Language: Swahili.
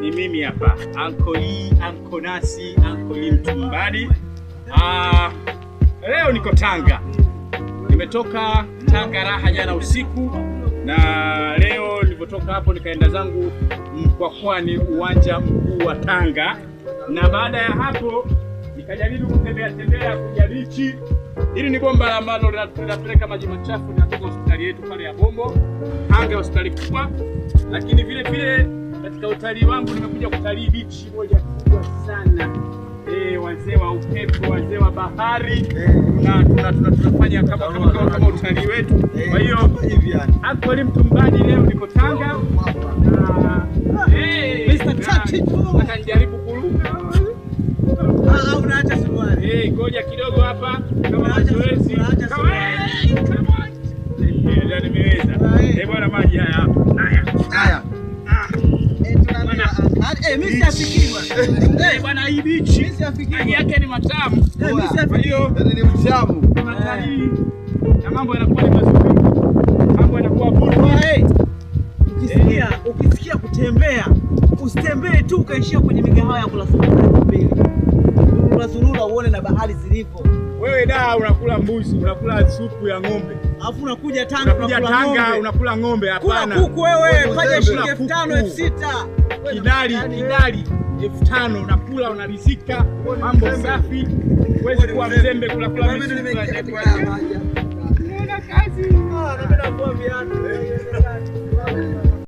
Ni mimi hapa Anko Lee, Anko Nasi, Anko Lee Mtumbadi. Leo niko Tanga, nimetoka Tanga raha jana usiku, na leo nilipotoka hapo nikaenda zangu Mkwakwani, uwanja mkuu wa Tanga, na baada ya hapo nikajaribu kutembea tembea kuja bichi. Hili ni bomba ambalo linapeleka maji machafu linatoka hospitali yetu pale ya Bombo Tanga, hospitali kubwa. Lakini vile vile katika utalii wangu nimekuja kutalii bichi moja kubwa sana. Wazee wa upepo, wazee wa bahari, tunafanya kama utalii wetu. Kwa hiyo Anko Mtumbadi, leo niko Tanga na Mr. Chachi. Nataka nijaribu kuruka. Ah, unaacha suruali. Ngoja kidogo hapa kama mazoezi. Unaacha Kama come on. Ndio nimeweza. Bwana, maji haya hapa. Haya. Haya. Eh, mimi siafikii bwana. Bwana, hii bichi Mimi siafikii. maji yake ni matamu. Mimi Kwa siafikii. hiyo Yaani ni mchamu. utalii na mambo yanakuwa ni mazuri. Mambo yanakuwa bure. Eh. Ukisikia kutembea, usitembee tu ukaishia kwenye migahawa ya kula supu mbili. Unazurura uone na bahari zilivyo. Wewe da unakula mbuzi, unakula supu ya ng'ombe. Alafu unakuja Tanga Unakuja unakula Tanga ng'ombe. unakula ng'ombe, Kula hapana. kuku wewe, paja shilingi Kula 5000, kuku. 6000. Kidali 5000 unakula unarizika, mambo safi. Huwezi kuwa mzembe kula kula Mimi misupu nimeingia ya katika chakula. maji. Unaona kazi. Ah, napenda kuvua viatu.